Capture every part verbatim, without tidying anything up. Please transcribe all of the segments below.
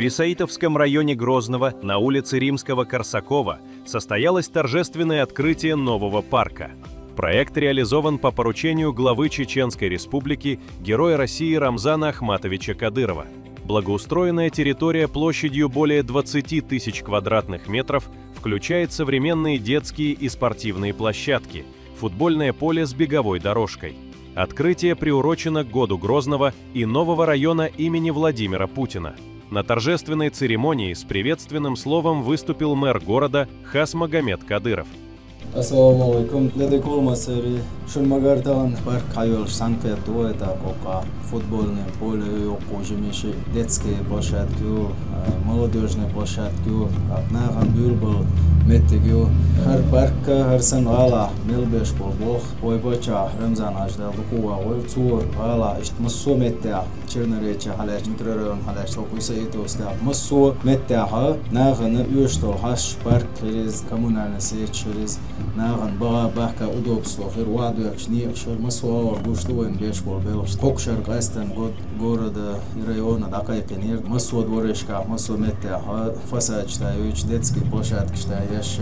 В Саитовском районе Грозного на улице Римского-Корсакова состоялось торжественное открытие нового парка. Проект реализован по поручению главы Чеченской Республики, Героя России Рамзана Ахматовича Кадырова. Благоустроенная территория площадью более двадцати тысяч квадратных метров включает современные детские и спортивные площадки, футбольное поле с беговой дорожкой. Открытие приурочено к году Грозного и нового района имени Владимира Путина. На торжественной церемонии с приветственным словом выступил мэр города Хасмагомед Кадыров. Ассаламу алейкум. Деди колмасери шун магар таган парк хайвелш санкет дуэта кока футбольный поле ю кожимиши детские площадки ю, э, молодежные площадки ю, акнахан бюлбал меттигю. Хар парк, хар сан гала мелбеш бол бох. Ой бача Рамзан аждал дукува гол цур гала ишт массо меття. Черноречья халеш, микрорайон халеш, Токуй Саитовская. Массо меттяха нахана уштол хаш парк хириз, коммунальный сеть хириз, нахана бага бахка удобство хир, вадуякш, ниякш хир, массо авар гушта вайн беш бол белгш. Кокшар къастан год города и района дакайкинир. Массо дворешка, массо меттяха фасад шта юч, детский площадка шта яш,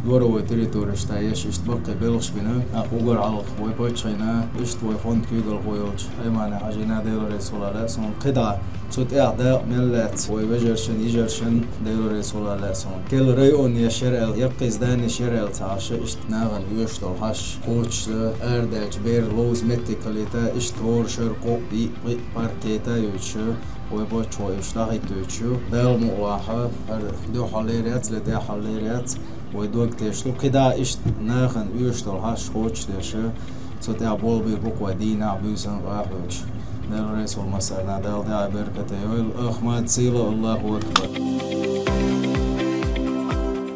дворовой территория шта яш, ишт баккы белгш бина. А угар алх вой почайна, ишт вой фонд кюдал гойолч. Аймана хажина Дела Ресулала сон кида цут эх да меллец вой вежершин, ижершин Дела Ресулала сон. Кел район я шерел, яккы здание шерел цаша ишт наган юштол хаш. Коч, эрдельч, бер, лоуз, метти калита, ишт вор, шер, кок, и, и, паркета, юч, вой боч, вой ишт, лахит, юч. Дел муаха, эр, дё халерец, ле дё халерец. Вой дог тешту, кида ишт нахын уштол хаш хоч деша. Цот я бол бир буква дина бюсэн ахуч. Дел Ресул масарна дал да беркате йойл Ахмад сила Аллаху Акбар.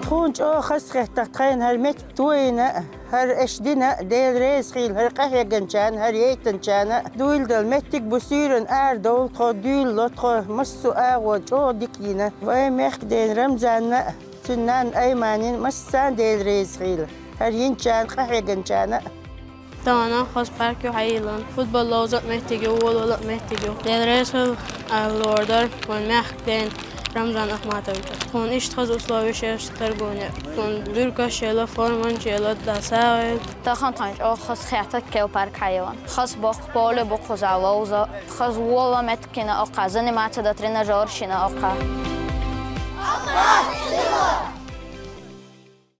Тхун чо хас хетта тхайн хар мет туйна, хар эш дина, Дел Рес хил, хар къахеганчан, хар ейтанчана, дуйл дал меттик бусюрен ар дол тхо дуйл ло тхо массу агъо чо дикина. Вай мех ден Рамзанна. Цуннан Айманин массан Дел Рес хил. Хар йинчан къахеганчана. Тана хас парк ю хайлан. Футбол ловзат меттигю, вол валат меттигю. Дел Рес хил аллордар, вон мех ден Рамзан Ахматович. Тхун ишт хас условия шеш торгуня. Тхун бюрка шела, форман шела, дасавел. Тахан тханч ох хас хятак кел парк хайлан. Хас бох поле бохуза ловза. Хас вола меткина ока, заниматься да тренажёрщина ока.